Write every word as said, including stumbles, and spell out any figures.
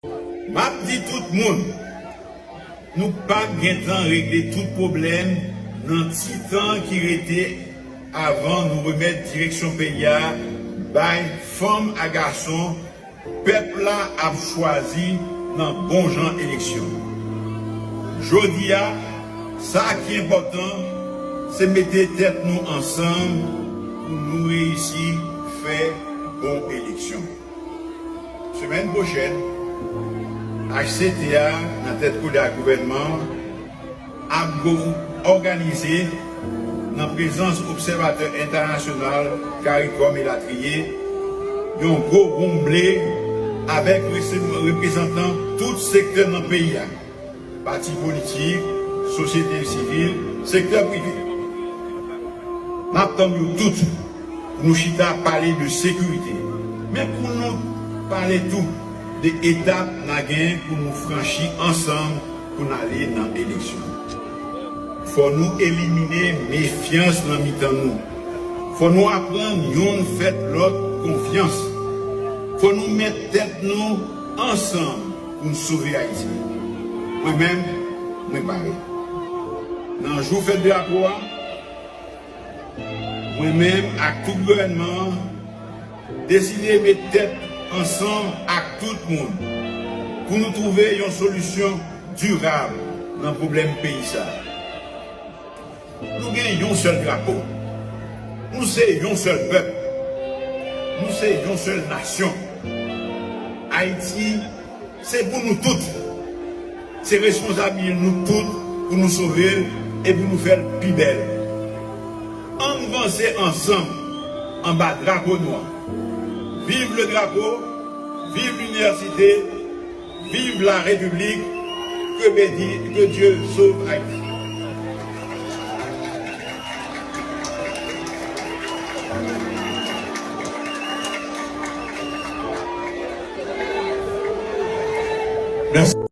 M ap di tout moun, nou p ap gen tan regle tout pwoblèm nan ti tan ki rete avan nou remèt direksyon peyi a bay fanm ak gason pèp la ap chwazi nan bon jan eleksyon. Jodi a, sa ki enpòtan, se mete tèt nou ansanm pou nou reyisi fè bon eleksyon. Semèn pwochèn, H C T A, nan tèt kole ak gouvènman an, ap go-, òganize, nan prezans obsèvatè entènasyonal, CARICOM elatriye, yon gwo wonmble avèk rese-, reprezantan tout sektè nan peyi a, pati politik, sosyete sivil, sektè prive. N ap tann nou tout pou nou chita pale de sekirite, men pou nou pale tou de etap n a gen pou nou franchi ansanm pou n ale nan eleksyon. Fò nou elimine mefyans nan mitan nou. Fò nou aprann yonn fè lòt konfyans. Fò nou met tèt nou ansanm pou n sove Ayiti. Mwen menm, mwen pare. Nan jou fèt drapo a, mwen menm ak tout gouvènman an deside met tèt ansanm ak tout moun pou nou twouve yon solisyon dirab nan pwoblèm peyi sa a. Nou gen yon sèl drapo. Nou se yon sèl pèp. Nou se yon sèl nasyon. Ayiti, se pou nou tout. Se responsabilite nou tout pou nou sove l e pou nou fè l pi bèl. Ann vanse ansanm anba drapo nou an. Viv le drapo, viv linivèsite, viv la République, que béni, que Dieu sauve Haïti. Mèsi.